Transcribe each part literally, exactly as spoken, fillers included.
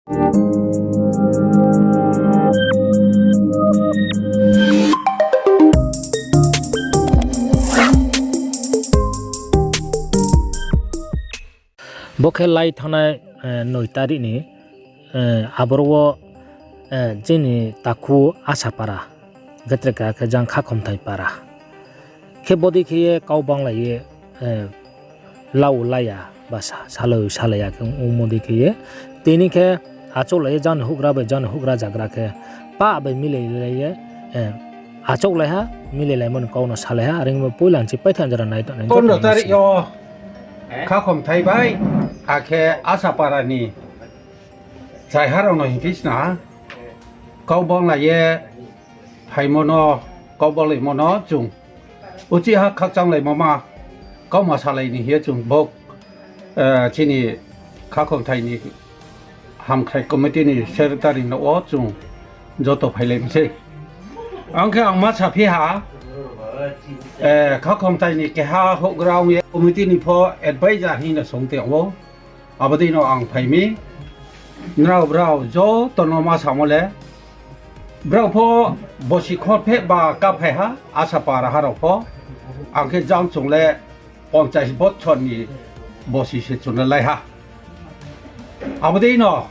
Bo khe lai thanngnai, eh, noi tarik ni, eh, aboro wo, eh, chini takhu Asapara, khe tre keha khe jang Khakhomthai para. Khe bodei khe ye kau banglai ye, eh, lau laiya ba sa-, salai salaiya khe ongmo dei khe ye. Tini khe achouhlai ye jang ni houhgra bai jang ni houhgra zagra khe pah bai milai lai ye, eh, achouhlai ha, milai laimo ni kau no salai ha, are ong bo poila nchi paithaih jora nai tongnai. Pondro tarik yo Khakhomthai bai, akhe Asapara ni chaiha rao no hingphi sna ha, kau banglai ye phaimo no, kau banglaimo no chung uchih ha khakchanglaimo ma, kauma salai ni hing ye chung bo, eh, chini Khakhomthai ni hamkrai committee ni secretary nouh wo chung joto phailai mi sei. Ang khe ang ma saphi ha, eh, Khakhomthai ni keha houhgra ong ye committee ni pho advisor hing no song tong ou. Abo dei no ang phai mi, nrao brao joto no ma samo le, brao pho bosi kholpheh ba kaphai ha, Asapara ha rao pho, ang khe jang chung le ponchais bochor ni bosi se chung le lai ha. Abo dei no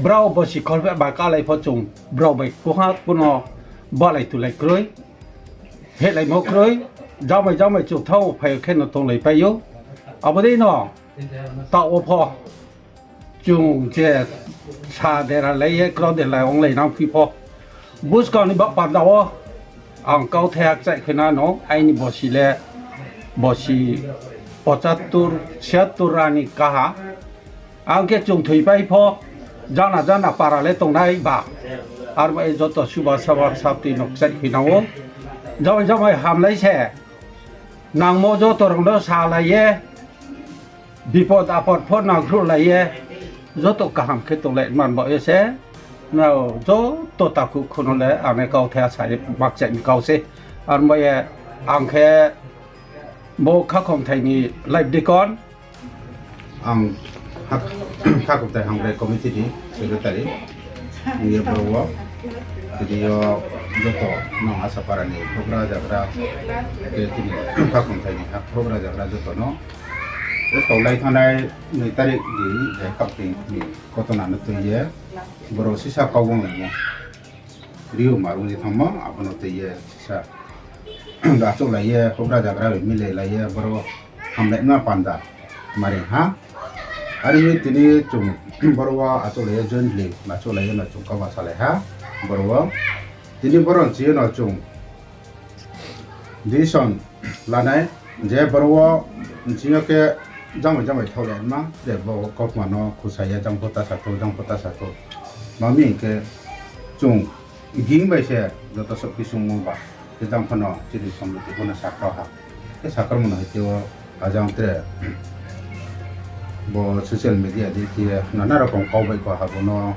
brao bosi kholpheh ba kalai pho chung brao bai kuha kuno balai tulai kroi, phehlaimo kroi, jamai jamai chung thao phai khe no tonglai pai ou. Abo dei no taoh wo pho chung je sa dera lai ye kro dera lai onglai nang phi pho, buskang ni ba panda wo ang kauthai hakchaih khe na no, aini bosi le bosi pochatur, siyatur ra ni kaha. Ang khe chung thoipai pho, jana jana para le tongnai ba. Aro bai joto suba saba sapti no kchaih khui nang ou. Jamai jamai hamlai se. Nangmo joto rao no salai ye, bipod apod pho nangkhruhlai ye, joto kaham khe tonglai man baoh ye se, nrao joto takhu khuno le ang ni kauthai sa ye makchaih ni kau se. Aro bai ye ang khe bo Khakhomthai ni life deacon, ang Khak-, Khakhomthai hamkrai committee ni secretary ong ye boro wo, tini yo joto nang Asapara ni houhgra zagra, tei tini Khakhomthai ni houhgra zagra joto no, o taulai thanngnai noi tarik di je kapti ni kotona no tui ye, boro sisa kau onglaimo, rio marung ye thanngmo, abo no tui ye sisa achouhlai ye, houhgra zagra bai milai lai ye, boro hamlaima panda mari ha. Are mi tini chung boro wo achouhlai ye jointly achouhlai ye no chung kauma salai ha. Boro wo tini boro nchi ye no chung decision lanai je boro wo nchi yo khe jamai jamai thaohlai ma, je bo kautma no khusa ye jang pho ta sa thou, jang pho ta sa thou. Ma mi hing khe chung ging bai se joto souh khe sungmo ba, khe jang pho no chini somriti pho no sakra ha. Khe sakramo no hai tei o ajang tre bo social media di khe nana rokom kau bai ko ha bo no,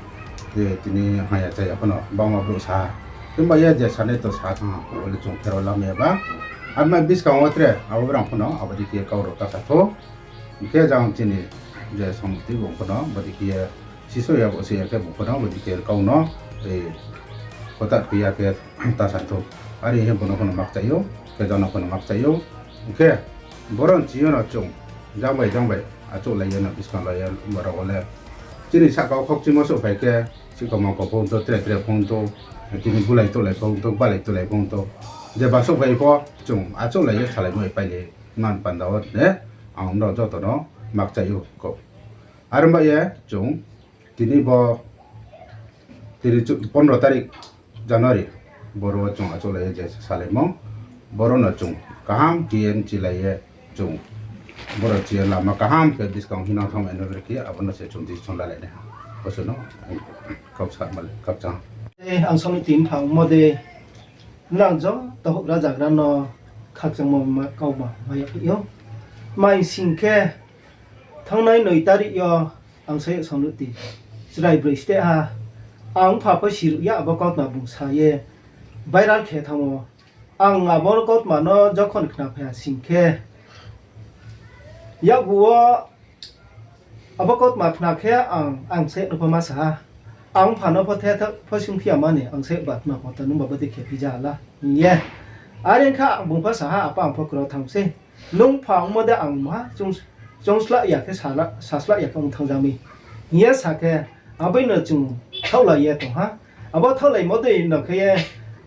je tini haya chaya pho no bangma brouh sa ha. Himba ye je sanai to sa thanng ha, bo le chung phero lamai ya ba. Abo mai buskang wo tre abo brang pho no abo di khe kau rao ta sa thou. Hing khe jang chini je somriti bung pho no bo di khe ye siso ya bo se ya khe bung pho no bo di khe kau no, eh, kotak khe ya khe ta sa thou. Are hing bo no pho no makchaih ou, khe jang no pho no makchaih ou. Hing khe boro nchi yo no chung jang bai jang bai achouhlai ye no buskang lai ye boro wo le chini sahka wo khokchimo souhphai khe, sikhoma ko phone to, tre tre phone to, tini bulai tolai phone to, balai tolai phone to. Je ba souhphai pho chung achouhlai ye salaimo pai le man panda wo ne ang no joto no makchaih ou kau. Are bai ye chung tini bo tini chu-, pondro tarik January, boro wo chung achouhlai ye je salaimo, boro no chung kaham khe ye nchilai ye chung boro nchi ye lama kaham khe buskang hinang thanngmai no brekhe abo no se chung decision lalai nai ha. Bo se no kau sa ma le, kau chang. Eh, ang somriti mphang mo de, nang joto houhgra zagra no khakchangmo ma-, kauma mai ya phi ou. Mai sing khe, thanngnai noi tarik yo ang sa ye somriti chrai broi steh ha. Ang pha pho siruh ya abo kautma bung sa ye viral khe thanng ou. Ang abo kautma no jokhon khna phai ha sing khe, yakgu wo Abo kautma khna khe ang, ang se no pho ma sa ha. Ang pha no pho the tha pho sungphi ya mani, ang se ba khna pho ta nung ba bodei khe phi ja la hing ye. Are kha ang bung pho sa ha, apa ang pho kro thanng se. Nung pha ongmo de ang ma chung, chung slah ya khe sa la, sa slah ya khe ong thanng ja mi. Hing ye sa khe, aboi no chung thaohlai ye tong ha. Abo thaohlaimo dei no khe ye,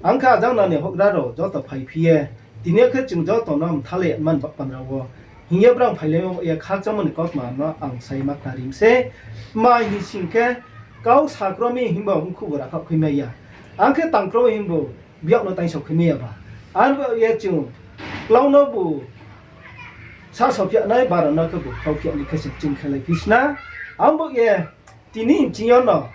ang khe ajang nani houhgra rao joto phaiphi ye, tini yo khe chung joto no mthalai man ba pandra wo. Hing ye brang phailai ye khakchangmo ni kautma no ang sai ma khna ri mi se. Tma hing sing khe, kau sakro mi himba mkhu bo rakhaoh khui mai ya. Ang khe tangkro himbo biak no taingso khui mai ya ba. Arbo ye chung klau no bu sa so phiah nai, bara no khe bu kau phiah ni khe se chung khelai phi sna. Ang bo ye tini nching yo no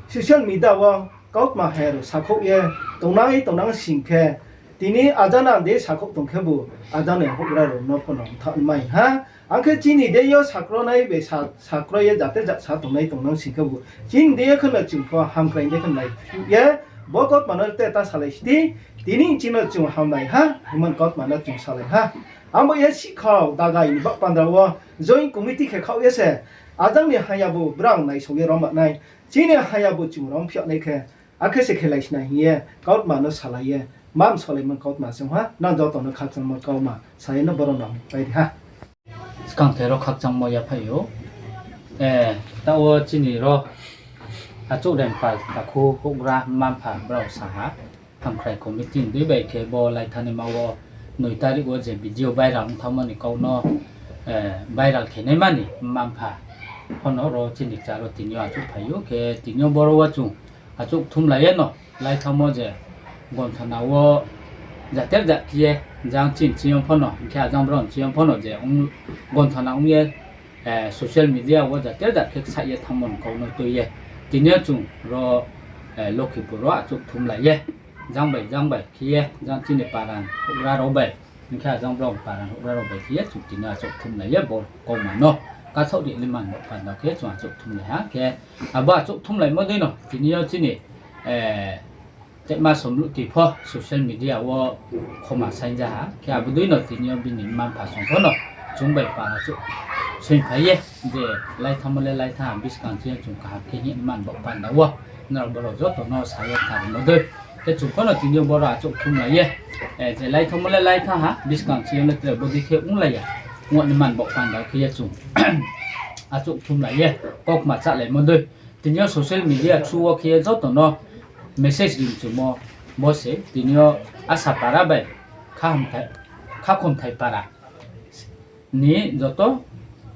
social media wo kautma he rao sakhouh ye tongnai tongnang sing khe, tini ajana de sakhouh tong khe bu ajana houhgra rao no pho no mtha mai ha. Ang khe chini de yo sakro nai bai sa, sakro ye jate jat sa tongnai tongnang sing khe bu chini de yo khe no chung pho hamkrai de khe nai ye, bo kautma no te ta salai sdi, tini nching no chung hamlai ha, himon kautma no chung salai ha. Ang bo ye sikhau dagai ni ba pandra wo joint committee khe khaoh ye se, ajang ni haya bu brang naisao ye rom nai, chini haya bu chung rom phiah nai khe, akhe se khelai sna hing ye kautma no salai ye, mam salai man kautma se ha, nang joto no khakchangmo kautma sa ye no boro no pai ri ha. Skang the ro khakchangmo yaphai ou. Eh, taoh wo chini ro achouh rem pal takhu houhgra mma mpha brao sa ha, hamkrai committee ni dei bai khe bo laithanaima wo noi tarik wo je video viral ong thanngmo ni kau no, eh, viral khe naima ni mma mpha pho no ro chini kchar wo tini yo achouh phai ou khe tini yo boro wo chung achouh kthumlai ye no laithangmo je gonthona wo jater jat khe ye jang chini chiyong pho no, hing khe ajang brao ni chiyong pho no je ong gonthona ong ye, eh, social media wo jater jat khe ksaih ye thanngmo ni kau no tui ye. Tini yo chung ro, eh, Lokhipur wo achouh kthumlai ye. Jang bai, jang bai khe ye, jang chini para houhgra rao bai. Hing khe ajang brao para houhgra rao bai khe ye chung tini yo achouh kthumlai ye bo kautma no kathaoh ri nai man bo panda khe chung achouh kthumlai ha khe. Abo achouh kthumlaimo dei no tini yo chini, eh, Tema Somluhti pho social media wo khoma saingja ha. Khe abo dei no tini yo bini mma mpha song pho no chung bai para achouh soingphai ye je laithangmo le laithang ha, buskang chini yo chung kaham khe hing man bo panda wo nrao boro joto no sa ye khnarimo dei. Khe chung pho no tini yo boro achouh kthumlai ye, eh, je laithangmo le laithang ha, buskang chini yo le tre bodei khe onglai ya. Ong nai man bo panda khe ye chung achouh kthumlai ye kautma chálaimo dei. Tini yo social media through wo khe ye joto no message ri mchumo bo se, tini yo Asapara bai Khakhomthai, Khakhomthai para ni joto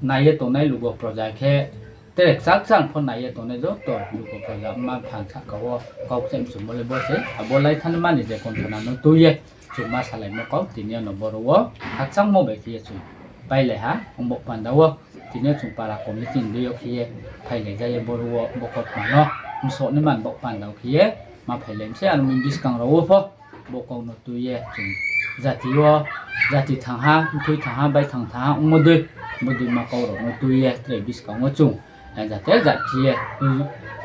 nai ye tongnai lugo proja khe, tre kchal kchal pho nai ye tongnai joto lugo proja mma mpha sahka wo kau kchai mchumo le bo se. Abo laithanaima ni je gonthona no tui ye chung ma salaimo kau tini yo no boro wo khakchangmo bai khe ye chung pailai ha, ong bo panda wo. Tini yo chung para committee ni dei yo khe ye phailai ja ye boro wo bo kautma no msoh nai man bo panda wo khe ye ma phailai mi se, aro mi buskang rao wo pho bo kau no tui ye chung jati wo, jati thang ha, mthoi thang ha, baithang thang ha, ongmo dei, bodei ma kau rao no tui ye tre buskang wo chung, eh, jater jat khe ye,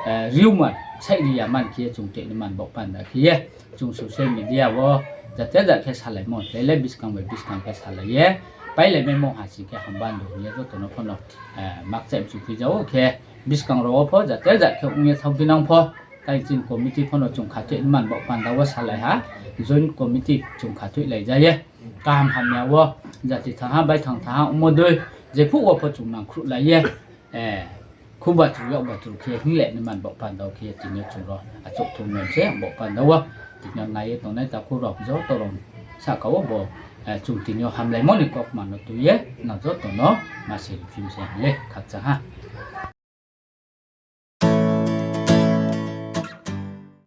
eh, riumar saih ri ya man khe ye chung tre nai man bo panda khe ye chung social media wo jater jat khe salaimo le le buskang bai buskang khe salai ye pailai maimo ha sing khe hamba ndo hing ye joto no pho no, eh, makchai mchu phi ja ou khe buskang rao wo pho jater jat khe ong ye thanngphi nang pho, tai chini committee pho no chung khathoih nai man bo panda wo salai ha, joint committee chung khathoihlai ja ye, kaham hamya wo, jati thang ha, baithang thang ha, ongmo dei, jephuh wo pho chung nangkhruhlai ye, eh, khu batru yak batru khe hinglai nai man bo panda wo khe ye tini yo chung ro achouh kthumlai se bo panda wo. Tini yo nai ye tongnai takhu rao joto rao sahka wo bo, eh, chung tini yo hamlaimo ni kautma no tui ye nang joto no ma se ri phi mi se le khakchang ha.